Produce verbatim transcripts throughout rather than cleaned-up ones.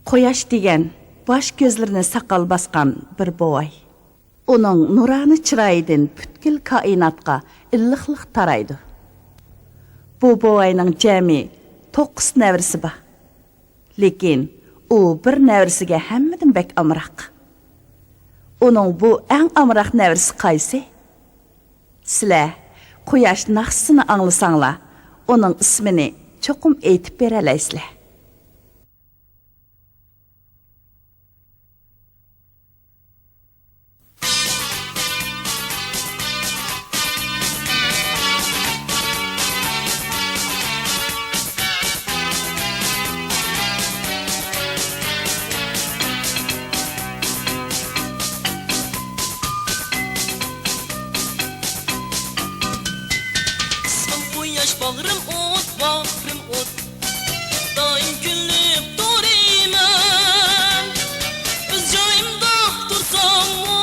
قۇياش دېگەن باش كۆزلىرىنى ساقال باسقان بىر بوۋاي. ئۇنىڭ نۇرانە چىرايىدىن پۈتكۈل كائىناتقا ئىللىقلىق تارايدۇ. بۇ بوۋاينىڭ جەمئىي توققۇز نەۋرىسى بار. لېكىن ئۇ بىر نەۋرىسىگە ھەممىدىن بەك ئامراق. ئۇنىڭ بۇ ئەڭ ئامراق نەۋرىسى قايسى؟ سىلەر قۇياش ناخشىسىنى ئاڭلىساڭلار، ئۇنىڭ ئىسمىنى چوقۇم ئېيتىپ بېرەلەيسىلەر. ئىسمىم قۇياش، باغرىم ئوت، باغرىم ئوت. دائىم كۈلۈپ تۇرىمەن. ئۆز جايىمدا تۇرساممۇ،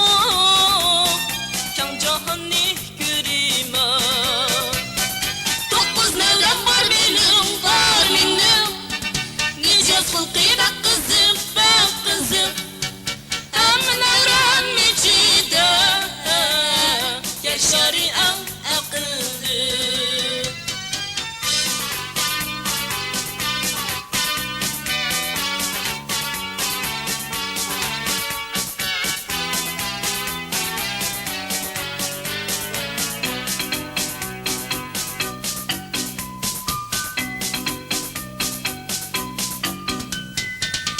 كەڭ جاھاننى كۆرىمەن. توققۇز نەۋرەم بار مېنىڭ، بار مېنىڭ. مىجەز خۇلقى بەك قىزىق، بەك قىزىق. ھەممە نەۋرەم ئىچىدە يەر شارى ئەڭ ئەقىللىق.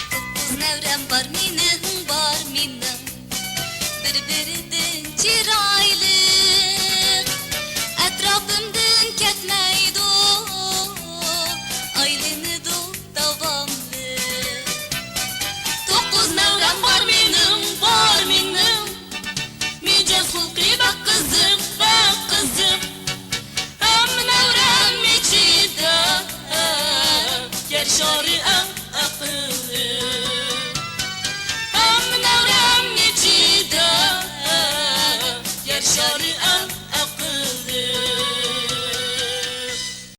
توققۇز نەۋرەم بار مېنىڭ، بار مېنىڭ. بىر-بىرىدىن چىرايلىق، ئەتراپىمدىن كەتمەيدۇ، ئايلىنىدۇ داۋاملىق. توققۇز نەۋرەم بار مېنىڭ، بار مېنىڭ. مىجەز خۇلقى بەك قىزىق، بەك قىزىق. ھەممە نەۋرەم ئىچىدە يەر شارى